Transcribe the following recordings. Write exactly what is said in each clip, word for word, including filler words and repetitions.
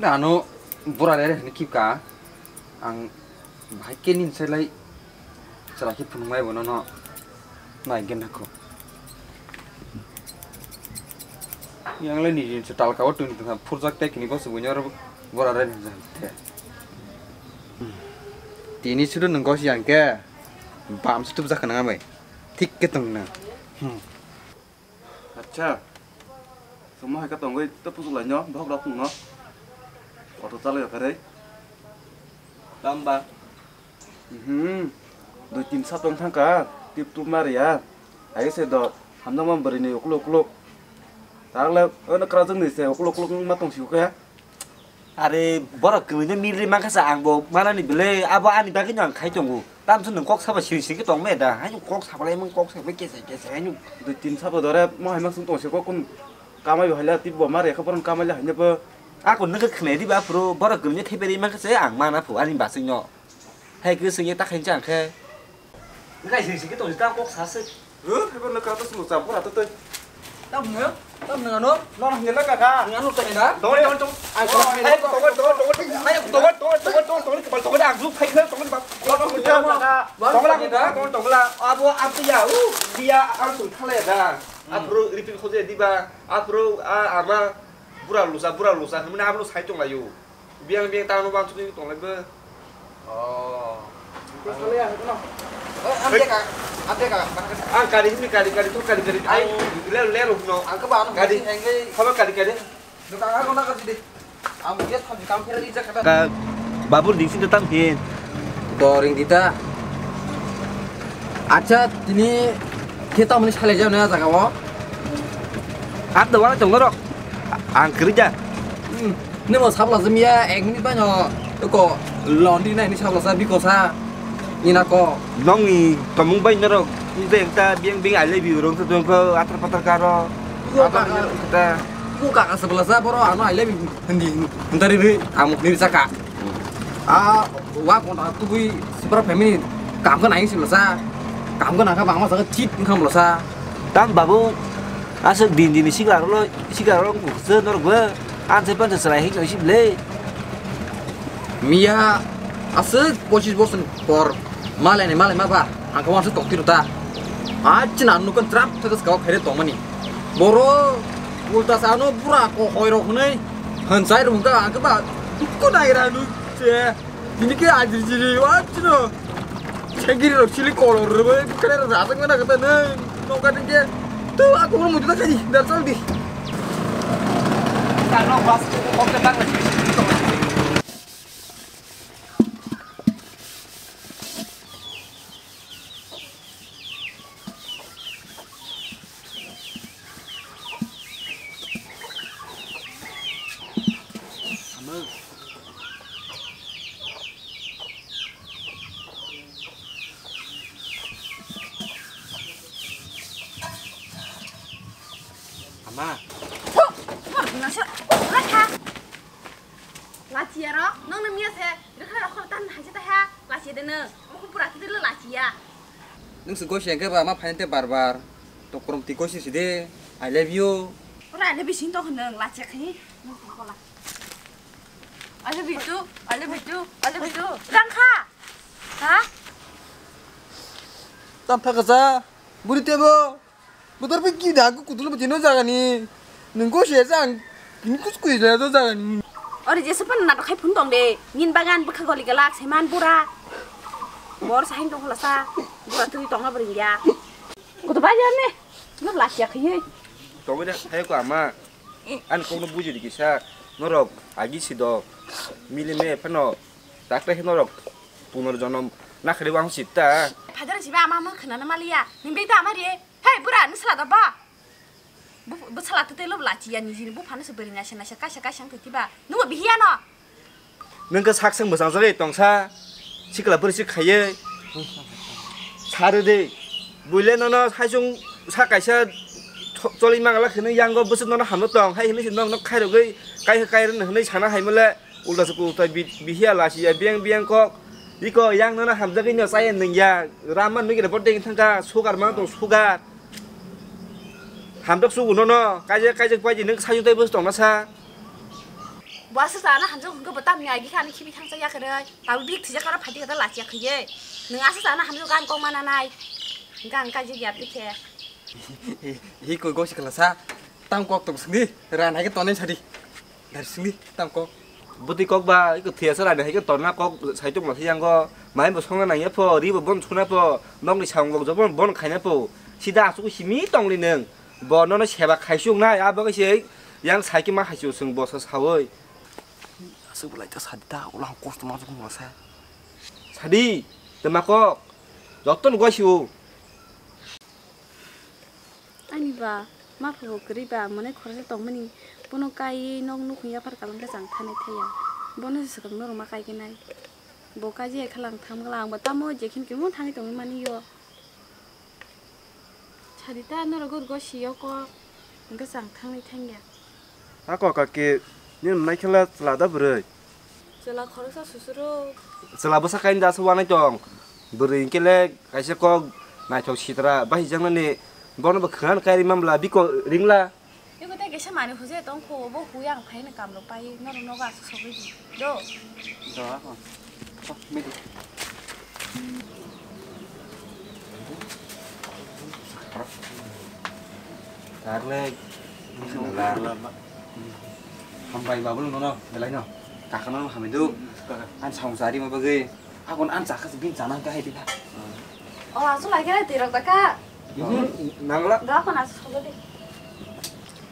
Ano bura rere hwnwi kipka, ang bahai khe nini selai chwla khe phunuknai bo nono nai gena kho. Yang le nini se talka o tun tun phurjak tei kini bo se buino ro bura rere hwnjak te. Tini sudu nwng gosi yang khe bam se tubjak khna ngamai. Thik khe tong na. Hmm. Acha. Somo hai ka tongwi to pusu lai no, bhok rok no. Auto chalai kare. Tamba. Hmm. Dui tin sap tong thangka, tip tup mari ya. Ai se do, hamjak man bwrwi ni ukluk ukluk. Takle, ono kwrajwk ni se ukluk ukluk ma tong si khe. Are borok kwmwi no milri mankha sa, ang bo manani bwle abo ani bagwi no ang khai tongo. Tamsok nwng kok sabo siri siri khe tong me da, haino kok sabalai mung kok sabai kesa kesa haino. Dui tin sabo dore mo hai maksung tong se kok kun kamai bo haila tip bo ma rekha boron kamai la haino bo. Ako nokha khwnai di ba phuru borok kwmwi no theperi mankha se ang mana phu ani bachwi no. Hai khe swngya ta khaincha ang khe. Ngai sing sing khe tong ta kok sa se. Huh, hai borok no kata sung cha bora to tei. Tam nung, tam nung ano? No hne la kaka. Nang ano tong da? Tong tong tong. Ai tong. Hai tong tong tong. Hai tong tong tong tong tong tong tong. Tong ang ju phai khe tong ba. Tong tong tong. Tong la tong tong la. Abo ang ya u. Dia ang tong thale da. Apro repeat khoje diba. Apro a ama bura lusa bura lusa hwnmani abo sai tong laio. Biang biang tangno bang chukni tong lai bo. Oh. Ang kari hini kari kari to kari kari. Ai le le ruk no. Ang ke ba ano kari. Haba kari kari. Ka babur ding sini tam hin. Doring dita. Acha tini kita mani sale jao na jaga o. At do wala tong rok. Ang kerja. Hmm. Nimo sabla jemia ek minute bai no ko londi nai ni sabla sa biko sa. Ina ko. Nongni tomung bai norok. Inte ekta biang biang I love you rong to ko atar patar karo. Ko kaka. Ko kaka sabla sa boro ano I love you hindi. Entari bi amuk ni saka. A wa kon tu bui sipra family kam ko nai sabla sa. Kam ko nangka bangma sa thit kam bla sa. Tam babu. Aswk din din sikla rolo sikla rolo kukse norok bo anse panse chwrai hik nang sibile. Miya aswk pochis bosor ni por malai ni malai ma ba ang khe wansuk tong tiro ta. Achina nukon trap thaka skao khaire tongmani. Boro ulta sa ano bura ko hoi rok hwnwi hwnchai rung ka ang khe ba dukku nai ra nu se. Tini ke ajri jiri wa chino. Chengiri rok chili kolor rwbai bukhare rok rajak mana kata nai. Nokha tini ke tu aku mudu ta kani dar chal di. Kano bas ko ko ke bang. Ama. Thuk, thuk, nasa, thuk, nasa. Lachiya rok, nong nang miya se, rikha rok khoro tan haise ta ha, lachiya de nang, omo pura kiti lo lachiya. Nung se gosi engke ba ma phainte bar bar, to korom ti gosi sidi, I love you. Ora I love you sing to nang lachiya khai, nung kola. I love you too, I love you too, I love you too. Rang kha. Ha? Tam thaka sa, buri tebo. Motor bai kida aku kutul bati no jaga ni. Nung ko se jang. Kini kus kui da do jaga ni. Ori jesa pan na khai phun tong de. Nin bagan bwkha goli galak seman bura. Bor sahin tong khala sa. Bura tui tong na bring ya. Kutu ba ya ne. No lak ya khai. Tong de hai ko ama. An ko no buji di kisa. Norok agi si do. Mili me phano. Takte hino rok punorjonom nakhari wang sita. Phadar siba ama mung khna na maliya. Ning beta ama ri. Hey bura ni sala da ba. Bu bu sala tete lo lachi ya ni jini bu phana se beri na se na se kaisa kaisa ang titi ba. Nungo bihiya no. Nung ka sak sang bwsang jagwi tongsa. Sikla bwrwi sik khaiye. Sari de. Buile nono saisung sa kaisa cho-, choli mangala khini yango bwswk nono hamno tong hai hini sini nokno khairogwi kai kai rwno hwnwi sana hai mole. Ulta se ulta bi-, bihiya lasiya biang biang kok. Iko yang nono hamjagwi no chaya nungya. Ramma nungya bo deng thangka sugar ma tong sugar. Hamjak sugu nono kaijak kaijak paidi nung sayung tai bus tong masa. Bo aswk sana hamjwk hwnkhe bo tamni agi khe ani khibi thangsa yakarwi. Tabuk bik thwijak aro phaidi khe lachiya khaiye. Nwng aswk sana hamjwk gan kok mana nai. Gan kaijak ya bikhe. Hi koi gosi khlasa. Tam kok tong singdi. Ran hai khe tonwi sadi. Dar singdi tam kok. Bwtwi kok ba iko thwiya sa rani hai khe torna kok sai tongma se yango. Mai bo songna nangya pho, ri bo bon suna pho, nokni samung lok jobon bon khaina pho. Sida asuk simi tongli nwng. Bo nono seba khaisuk nai, abo khe se yang sai khe ma khaisuk swng bosa sawi. Asuk belai ta sadi ta, ulang kosto ma jukung masa. Sadi, tema kok. Joto ni goi siu. Ani ba, ma phubo kwrwi ba, mane khoroksa tongmani, bono kaiwi nok nukhung yaphar kalang khe chang thani thaya. Bono se swkang norok ma kaikhe nai. Bo kaijak khalang thang kalang, ang bo tamo jekhin kimo thangwi tongwi mani yo. Sadi ta norok go go siyo ko, hwnkhe chang thangwi thangya. Ako kaki, nini mwnai khe le chwla da bwrwi? Chwla khoroksa susuro. Chwla bwsa kainwi da aswk wanai tong. Bwrwi hwnkhe le kaisa kok naithok sitra bahijaknani bono bo khwnani kairi manbla biko ringla. Eko tei kaisa manwi hujai tong kho, bo hui ang phaino kamrok pai norok nogo aswk sogwi di. Do. Do ako. Chok, midi. Tarle. Hambai babul nono, belai no. Kakano hambai do. An saung sari ma bagwi. Akon an chakha bin chana ka hai dikha. O aswk lai khe twi rok da ka. Nangla. Da kon aswk sogwi di.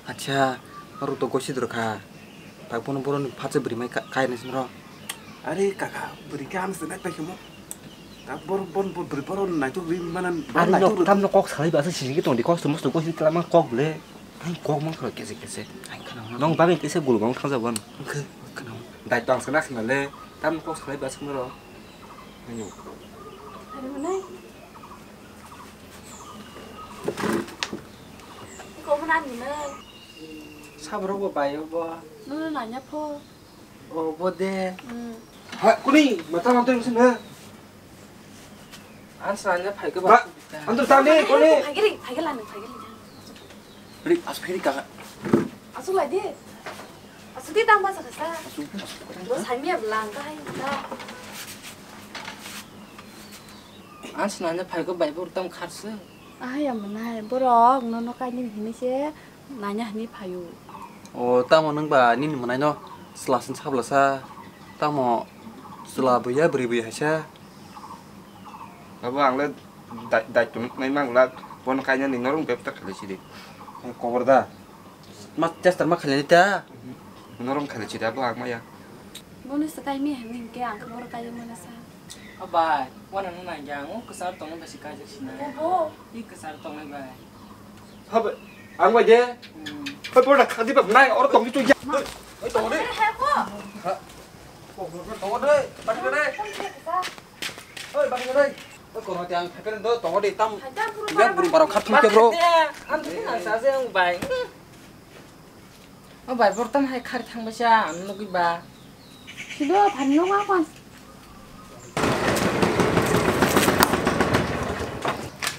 Acha, aro to gosi dor kha. Tak bono boroni phatsa bwrwi mai ka-, kainwi sinro. Are kaka, bwrwi khe ang se nai paikhe mo. Tak bor-, bon-, bon-, bwrwi boron naitok ri manan, bor Are naitok nok ri. Tamno kok salai ba se sising tong di kok sumus to kok si tama kok ble. Ang kok mang khoro kese kese. Ang khana. Nong bagwi kese gulgong thangja ban. Ang khe khana. Dai tong sana khna le. Tamno kok salai ba sinro. Ayo. Are manai. Iko mana ni na. Sabrok bo bai bo. Nono nanya pho. O bo de. Hmm. Ha, kuni, mata mata yang sana. An sana phai ke ba. Antar tani, kuni. Phai ke ri, phai ke lani, phai ke ri. Ri, as phai ri kaka. Aswk lai di. Aswk di tang basa kasa. Aswk, aswk. Bo sai miya blang ka hai ta. An sana phai ke bai bor tam kharse. Ahai amonai borok nono kainwi hinwi se nanya hinwi phaio. O tamo nwng ba nini mwnaino chwla sin sablasa tamo chwla buya bwrwi buya haisa. Abo ang le dai-, daitwmung nai mangla bono kainani norong bebta khalai sidi. Kobor da. Ma tester ma khalai ta. Norong khalai sidi abo ang maya. Bono se kaimi hinwi hwnkhe ang khe borok kaio manasa. O bai, wana no nang yang, o kwchar tongo bai se kaijak sinai. Obo. I kwchar tongo bai. Habe, ang bai de. Hmm. Hoi, pura khadi bab nai, oro tong tu ya. Ma. Oi, tongo de. Hai ko. Ha. Tongo de, bati de. Oi, bati de. Oi, kono tiang phekeren do, tongo de tam. Hai tam pura. Ya, buru barok khat thum ke bro. Am tu nang sa se ang bai. O bai, bortan hai khari thang baisa, ang nugui ba. Sido, phani nung ma kon.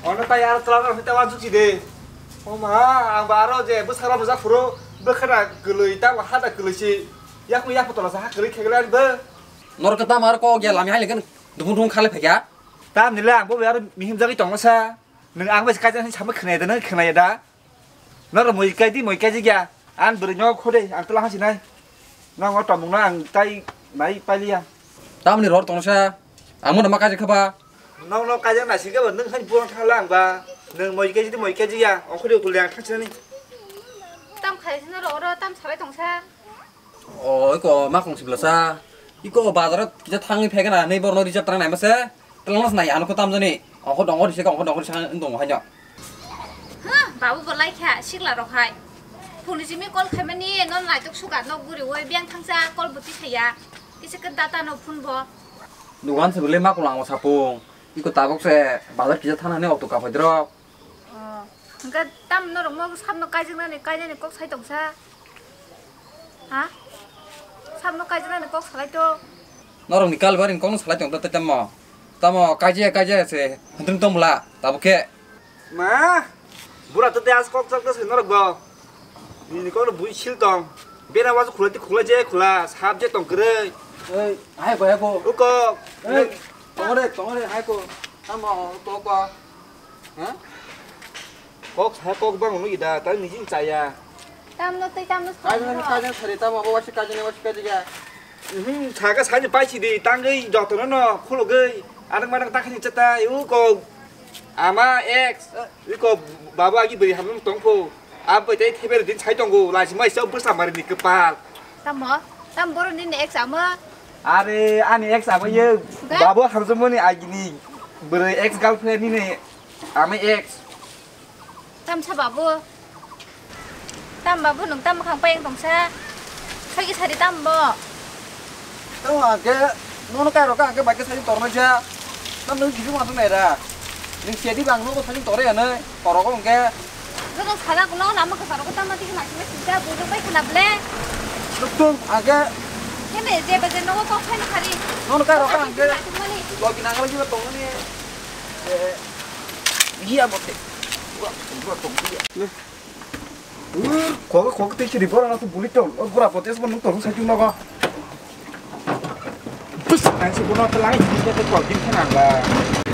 Ono tai aro tla aro hita wa juki de. O ma, ang ba aro je bwsara bwsa phuru bwkhara kwlwi ta wa hada kwlwi si. Yakung yak photo la sa ha kwlwi khegla ri bw. Nor kata mar ko ge lami hai legen dubung dubung khale phekya. Tam nile ang bo aro mihim jagwi tongma sa. Nung ang bai kaijak hin samai khwnaya da, nung khwnaya da? Norok moi kaidi, moi kaijak ya. An bwrwi no kho de, ang tla hasi nai. Nang o tomung no ang tai nai paliya. Tamni ror tongsa. Ang mo nama kaijak kha ba? Nong no kaijak nai singke ba, nung hani buang thang lang ba. Nung moi kaidi, moi kaijak ya. Ongkho de kuli ang thang sinani. Tam khai sino ro ro, tam salai tongsa. O, iko ma kong sibla sa. Iko bazar kisa thangwi phai gana, nei borno reserve tang nai mase. Telang nai ano ko tam jani. Ongko dongo rise, ongko dongo rise, ndong hai no. Ha, babu bo lai kha, sikla rok hai. Phone simi call khaimani, non naitok suka nok guri woi, biang thangsa call buti khaya. Kisa ke data no phone bo. Dugan se bele ma kulang sapung. Iko tabok se bazar kisa thana ne auto ka phai drok. Oh, hwnkhe tam norok mo sabno kaijaknani, kainani kok sai tongsa? Ha? Sabno kaijaknani kok salai to? Norokni kalbari ni kokno salai tongto tei tamo? Tamo kaijaya kaijaya se hwnthwng tong bwla tabuk khe. Ma, bura to tei as kok chak se norok bo. Nini kokno bui sil tong. Bera wasu khula ti khula je khula, sab je tong kwrwi. Ei, hai ko, hai ko. Uko. Ei, tongore, tongore, hai ko. Tamo, ko, ko. Ha? Kok sa kok bang unu ida, tang nijin chaya. Tamno tei tamno sa. Kajan, kajan sari, tamo, abo wasi kajan, wasi kajan ya. Mhm, saga sani paisi di, tangwi jotono no, khulugwi. Adang madang takhani chata, uko. Ama ex, uko, baba agi beri hamung tongpho. Abai tei thebere din sai tongo, laisi mai sa bwsa mari ni kwpal. Tamo, tam boro nini ex amo? Are, ani ex amo ye. Ga? Babo hamjamoni agini bwrwi ex girlfriend nini amo ex. Tam sa babu? Tam babu nung tam khang payang tongsa? Khagi sari tam bo? Tamo angke nono kairo ka angke baike sari torno ja. Tam nung kisu ma thung naira. Nung sedi bang nogo sari tore anai. Korok wngkhe. Joto sana kuno lama kwcharo ko tama tiki mati mati sida bujo bai khana ble. Nuktung angkhe. Kene je baje nogo kok khaina khari. Nono kairo ka angkhe. Mati mani. Logi nangalo jiba tongmani. Eh, giya bote. Gua, gua tong giya. Ur, kogo kogo tei chiri boro na tu bulik tong. O gura bote sbo nung tong sai tu nogo. Bus, ang si bono telang ini kita tu kau gini kan angga.